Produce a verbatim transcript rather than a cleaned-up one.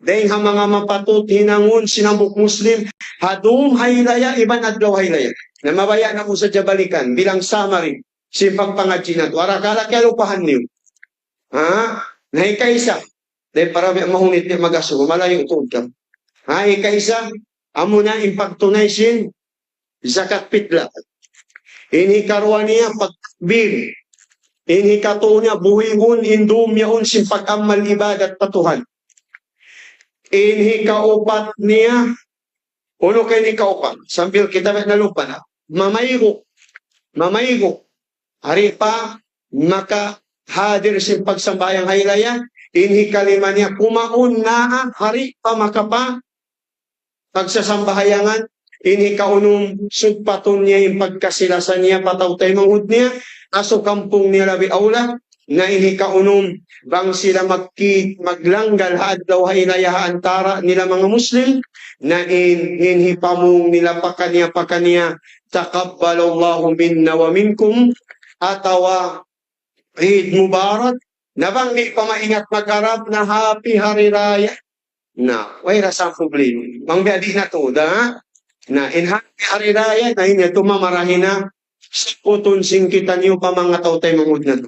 Dayn ha manga mapatut hinangun sin hambuuk Muslim, ha dum hailaya, iban adlaw hailaya. Na mabaya' na ku sa jabalikan, bilang summary, sin pagpangadji' natu'. Arakala' kiyalupahan niyu. Ha? Na hikaisa, dayn para biya' mahunit niya mag-asu, malayu' tuud ka. Ha, hikaisa, amuna in pagtunay sin zakat pidla. In hikaruwa niya pagtakbir. In hikatu niya buhiun in dum yaun sin pag-amal ibadat pa Tuhan. In hikaupat niya, unu ka in hikaupat? Sambil kita nalupa na. Mamaygu'. Mamaygu'. Hari pa makahadir sin pagsambahayang hailaya, in hikalima niya kumaun na hari pa makapa pagsasambahayangan, in hikaunum, sugpatun niya in pagkasi-lasa niya pa tau taymanghud niya, asu kampung niya labi awla, na in hikaunum, bang sila magki-, maglanggal ha adlaw hailaya ha antara' nila manga Muslim, na in, in hipamung nila pakaniya-pakaniya, تقبل الله منا ومنكم, atawa Eid Mubarak, na bang di' pa maingat mag-Arab na Happy Hari Raya. Na, way ra sa problema. Bang biya' di' na tuud, ha? Na, in Happy Hari Raya, na in yadtu mamarahi na, sugpatun sin kitaniyu pa manga tau taymanghud natu'.